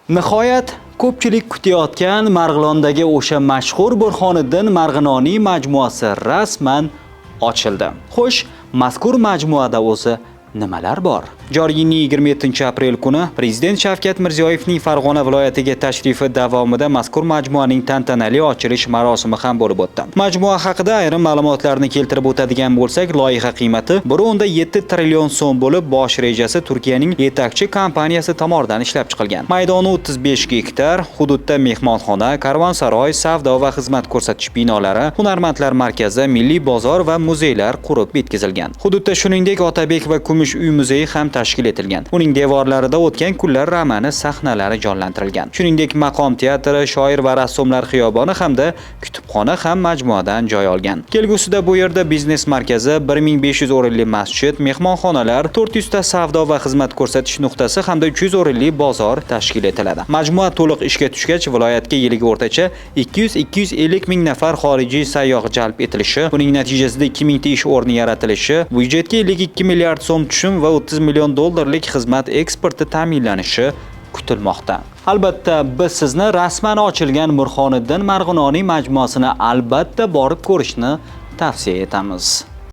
Nihoyat, ko'pchilik kutayotgan Marg'ilondagi o'sha mashhur Burhoniddin Marg'iloniy majmuasi rasman ochildi. Xo'sh, mazkur majmuada o'zi nimalar bor? Joriy yilning 27-aprel kuni Prezident Shavkat Mirziyoyevning Farg'ona viloyatiga tashrifi davomida mazkur majmuaning tantanali ochilish marosimi ham bo'lib o'tdi. Majmua haqida ayrim ma'lumotlarni keltirib o'tadigan bo'lsak, loyiha qiymati 1.7 trillion so'm bo'lib, bosh rejasi Turkiyaning yetakchi kompaniyasi tomonidan ishlab chiqilgan. Maydoni 35 gektar, hududda mehmonxona, karvonsaroy, savdo va xizmat ko'rsatish binolari, hunarmandlar markazi, milliy bozor va muzeylar qurib bitkazilgan. Hududda shuningdek Otabek va Kumush uy muzeyi ham tashkil etilgan. Uning devorlarida o'tgan kunlar romani sahnalari jonlantirilgan. Shuningdek, maqom teatri, shoir va rassomlar xiyoboni hamda kutubxona ham majmuadan joy olgan. Kelgusida bu yerda biznes markazi, 1500 o'rinli masjid, mehmonxonalar, 400 ta savdo va xizmat ko'rsatish nuqtasi hamda 300 o'rinli bozor tashkil etiladi. Majmua to'liq ishga tushgach, viloyatga yiliga o'rtacha 200-250 ming nafar xorijiy sayyoh jalb etilishi, buning natijasida 2000 ta ish o'rni yaratilishi, byudjetga 52 milliard so'm tushum va 30 million dollarlik xizmat eksporti ta'minlanishi kutilmoqda. Albatta, biz sizni rasman ochilgan Burhoniddin Marg'iloniy majmuasini albatta borib ko'rishni tavsiya etamiz.